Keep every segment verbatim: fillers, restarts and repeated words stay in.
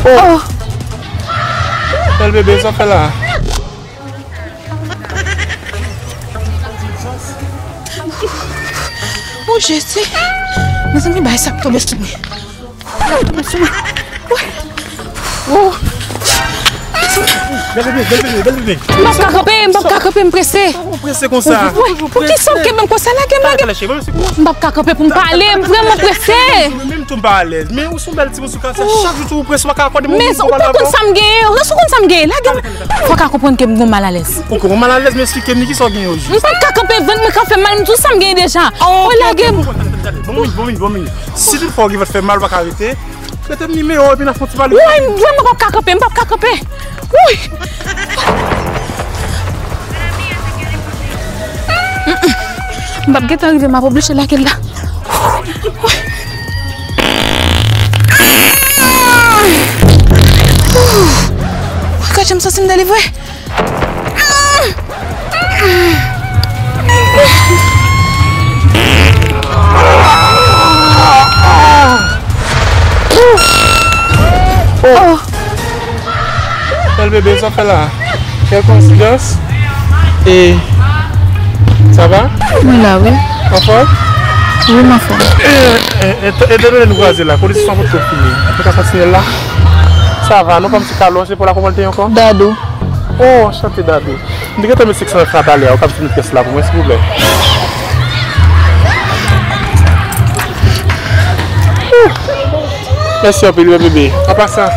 Oh! Bèl bebe, sa w fè la? Oh, Jezi! Mezanmi, bagay sa ap tonbe sou mwen. Ap tonbe sou mwen. Woy! Oh! Bèl bebe, bèl bebe, bèl bebe. M p ap ka kanpe, m p ap ka kanpe, m prese. Ou prese konsa? Woy, poukisa w kenbe m konsa? Lage m, lage m. M p ap ka kanpe pou m pale, m vrèman prese. Mwen menm tou m pa alèz. Men ou se yon bèl timoun sou kay sa. Chak jou tou ou prese, ou pa ka akòde m yon minit pou m pale avè w. Men ou pa konn sa m genyen, ou konn sa m genyen. Lage m. Fò w ka konprann ke m gon malalèz. Ou gon malalèz, men esplike m kisa w genyen oji. M p ap ka kanpe, vant mwen ka fè mal, m di w sa m genyen deja. Woy, lage m. Bon minit, bon minit, bon minit. Si toutfwa w gen vant fè mal, ou pa ka rete. Rete m nimewo epi n a fè yon ti pale. Woy, m vrèman p ap ka kanpe, m p ap ka kanpe. Woy! M p ap gentan rive, m ap oblije lage l la. Gad jan m santi m delivre. Oh! Bèl bebe, sa w fè la? Quelle coïncidence! E, ça va? Mwen la, wi. Anfòm? Wi, m anfòm. E, e, e, etan done nou kwaze la, kondisyon sa potko fini. Nou ka kontinye la? Sa va, non, kòmsi Carlos, se pou la kòman l te ye ankò? Dadou. Oh, anchante, Dadou. M te gentan met senk san frank talè a, ou ka vin met pyès la pou mwen, silvouplè? Mèsi anpil, wi, bebe. An pasan,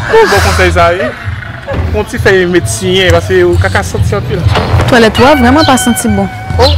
bon konsèy sa, wi. Yon ti fèy met siyen, paske ou kaka santi anpil. Twalèt ou a vrèman pa santi bon. Oh!